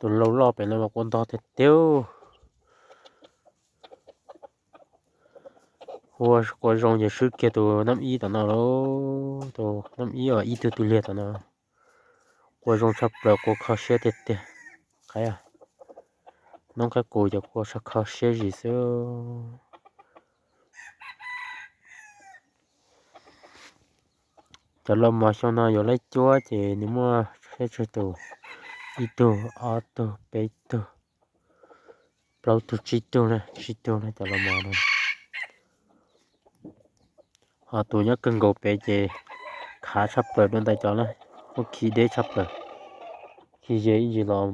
Tus lau loj pem no mas quaj ntog tiag tiag. Ua quas zoo ces swb kiag tus nab ib tom no lauj, tus nab ib uas ib tug tw liag tom no. Quas zoo tshaj plaws, quas kho siab tiag tiag. Qaib, noob qaib qus ces quas kho siab zim xwb. Cov los mos xyoo no yuav laib cuab ces nws muaj siab tsawg tus, ib tug, ob tug, peb tug, plaub tug, tsib tug na, tsib tug na cov los mos no. Ho tus nyob kawg nkaus pem ces khav tshaj plaws dua ntais cov na, muab khi deb tshaj plaws. Khi ze ib ntsis los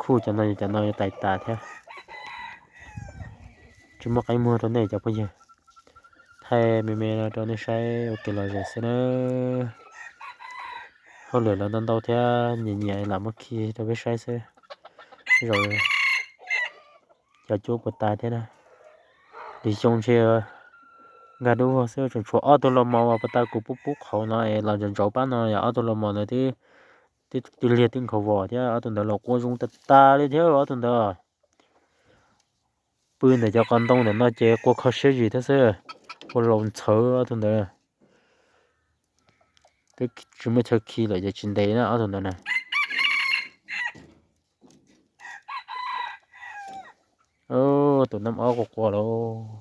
khuj cov no, cov no yuav tais tas thiab. Tsis muaj qaib muag rau nej cov phooj ywg, thaij me me no rau nej saib ua kev lom zem xwb na. Hauj lwm los ntau ntau thiab, nyiam nyiam lam muab khi rau peb saib xwb. Zaum cov cuab puas tas thiab na. Lwm xyoo ntshe nkag dub vog xwb, tseem tshuav ob tug los mos uas puas tas kuv pub pub qhauv no es los ntsaum ntsaum pab no yog ob tug los mos ntawd twb, twb liag twb nkhaus vos thiab, ob tug ntawd los quaj zoo tas tas li thiab ob tug ntawd. Pw ntawm cov qos ntoo ntawm no ces quaj kho siab zim thiab xwb, quaj laus ntxhawv ob tug ntawd. Twb tsis muaj chaw khi lawm ces tsis ntev na ob tug ntawd na. Tus nab ob quaj quaj lauj.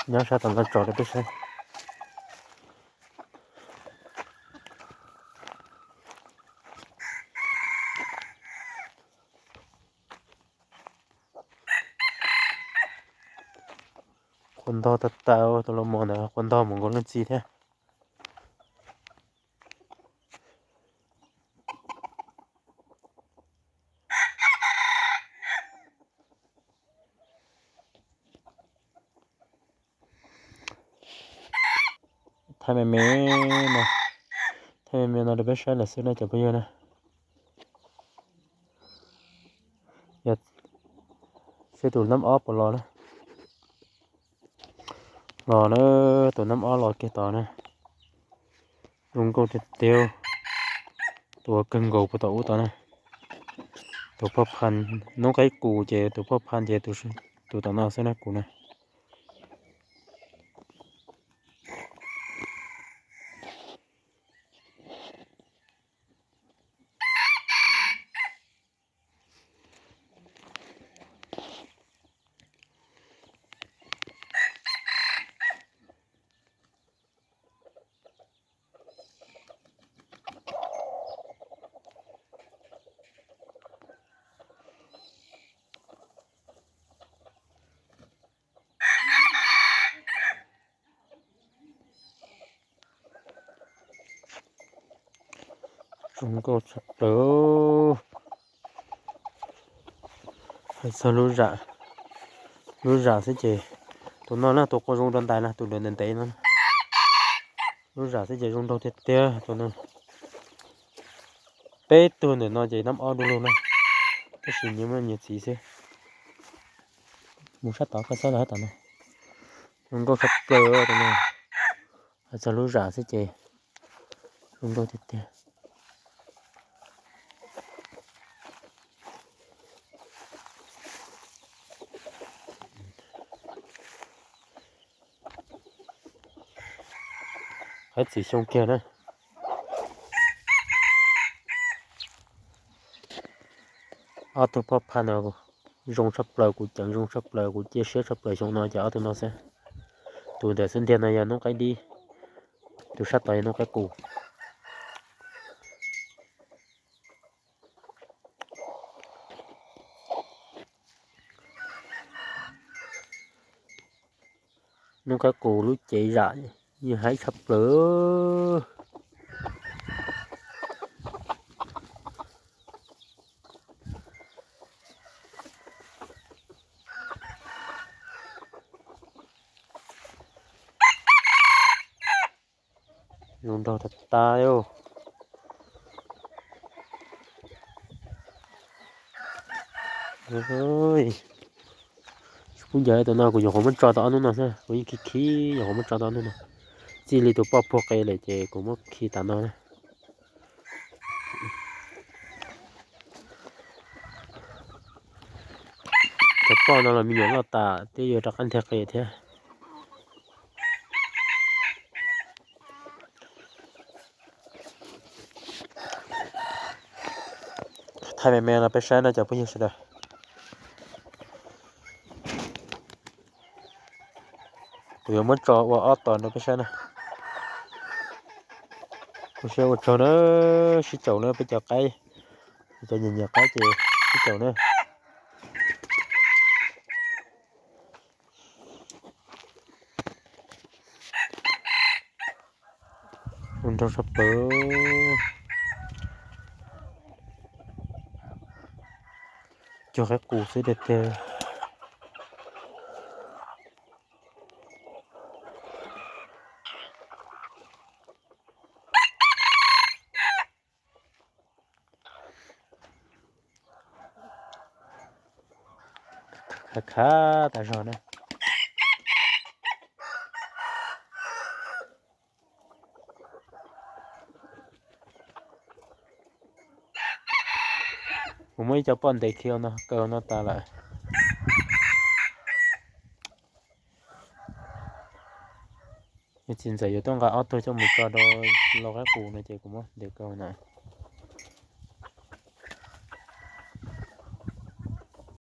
Nyob sab tom no tso rau peb saib. Quaj ntog tag tag, tus los mos ntawd quaj ntog mus nkaus leej txiv thiab. Thaij me me no, thaij me me no rau peb saib lawm xwb na cov phooj ywg na. Yog seb tus nab ob puas los na. Los na, tus nab ob los kiag tod na. Zoo nkauj tiag tiag. Tus uas kawg nkaus puag tom ub tod na. Tus phoj phan, noob qaib qus ces tus phoj phan ces tus tom no xwb na kuv na. Zoo nkauj tshaj plaws. Hais txog lub zam, lub zam xwb ces tus no na, tus quaj zoo rau ntais na, tus ntev ntev no, lub zam xwb ces zoo nraug tiag tiag tus no. Peb tug ntawm no ces nab ob du lug na, tab sis nyias muaj nyias txiv xwb. Mus sab tod koj txhob los sab tom no. Zoo nkauj tshaj plaws tus no. Hais txog lub zam xwb ces zoo nkauj tiag tiag. Qaib txim xyoo kiag na. Ob tug phoj phaj no zoo tshaj plaws, kuv ceev zoo tshaj plaws, kuv cia siab tshaj plaws xyoo no ces ob tug no xwb. Tus ntawm xub ntiag no yog noob qaib dib, tus sab tod yog noob qaib qus. Noob qaib qus lub cev zam yeej haib tshaj plaws. Zoo nraug tag tag. Yog Tsis pub ncaws tus no, kuv nyuam qhuav muab tso tau ob hnub no xwb, kuv yeej khi khi nyuam qhuav muab tso tau ob hnub no. Txij li tus poj puag qe lawm ces kuv muab khi tas no na. Cov poj no los me nyuam loj tas twb yuav rov qab nteg qe thiab. Thaij me me los peb saib no cov phooj ywg sawv daws. Kuv yuav muab tso ua ob tos rau peb saib na. Ua siab ua tsaug na, sib caum na peb cov qaib, cov nyiam nyiam qaib ces sib caum na. Ua nraug sab plaws. Cog qaib qus xwb tiag tiag. Khav khav tas zog na. Kuv muab ib co poj ntev khi no kaw no tas lawm. Txiv ntxawm yuav tuaj nqa ob tug coj mus tso rau lau qaib qus no ces kuv muab ntev kaw na.